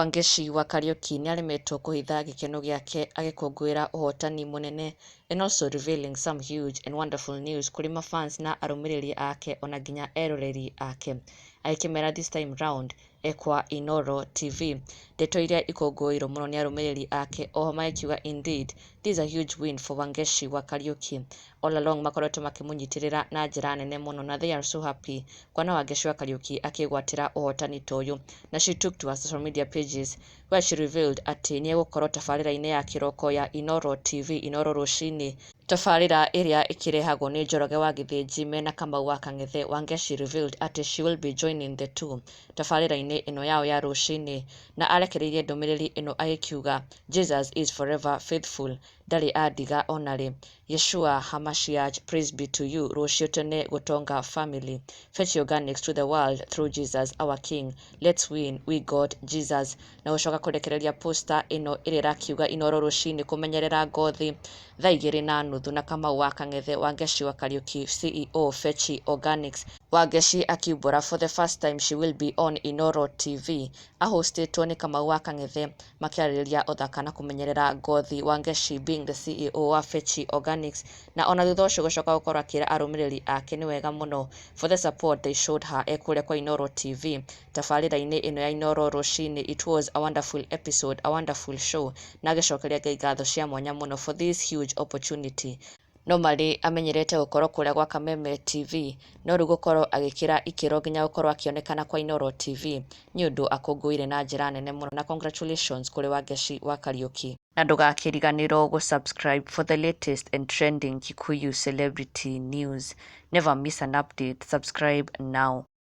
Wangeci wa Kariuki nĩaremetwo kũhitha gĩkeno gĩake agĩkũngũĩra ũhotani mũnene and also revealing some huge and wonderful news kũrĩ mafans na arũmĩrĩri ake ona nginya eroreri ake, agĩkĩmera this time round ekwa Inooro TV. Ndeto iria ikũngũĩirwo mũno nĩ arũmĩrĩri ake oho magĩkiuga, "Indeed, this is a huge win for Wangeci wa Kariuki." All along makoretwo makĩmũnyitĩrĩra na njĩra nene mũno na they are so happy kuona Wangeci wa Kariuki akĩgwatĩra ũhotani ta ũyũ. Na she took to her social media pages where she revealed atĩ nĩegũkorwo tabarĩra-inĩ ya kĩroko ya Inooro TV, Inooro Rũcinĩ, tabarĩra ĩrĩa ĩkĩrehagwo nĩ Njoroge wa Gĩthĩnji mena Kamau wa Kang'ethe. Wangeci revealed atĩ she will be joining the two tabarĩra-inĩ ĩno yao ya rũcinĩ, na arekereirie ndũmĩrĩri ĩno agĩkiuga, "Jesus is forever faithful, ndarĩ andiga onarĩ. Yeshua Hamashiach, praise be to you. Rũciũ tene gũtonga family. Fetch Organics to the world through Jesus our King. Let's win, we got Jesus." Na gũcoka kũrekereria poster ĩno ĩrĩa ĩrakiuga Inooro Rũcinĩ, kũmenyerera ngothi, thaa 2:30 na Kamau wa Kang'ethe, Wangeci wa Kariuki, CEO Fetch Organics. Wangeci akiumbũra for the first time she will be on Inooro TV ahostĩtwo nĩ Kamau wa Kang'ethe, makĩarĩrĩria ũthaka na kũmenyerera ngothi, Wangeci being the CEO wa Fetch Organics. Na ona thutha ũcio gũcoka gũkorwo akĩra arũmĩrĩri ake nĩ wega mũno for the support they showed her e kũrĩa kwa Inooro TV tabarĩra-inĩ ĩno ya Inooro Rũcinĩ. "It was a wonderful episode, a wonderful show," na agĩcokeria Ngai ngatho cia mwanya mũno for this huge opportunity. Normally amenyerete gũkorwo kũrĩa gwa Kameme TV, no rĩu gũkorwo agĩkĩra ikĩro nginya gũkorwo akĩonekana kwa Inooro TV nĩ ũndũ akũngũĩire na njĩra nene mũno, na congratulations kũrĩ Wangeci wa Kariuki. Na ndũgakĩriganĩrwo gũ-subscribe for the latest and trending Kikuyu celebrity news. Never miss an update. Subscribe now.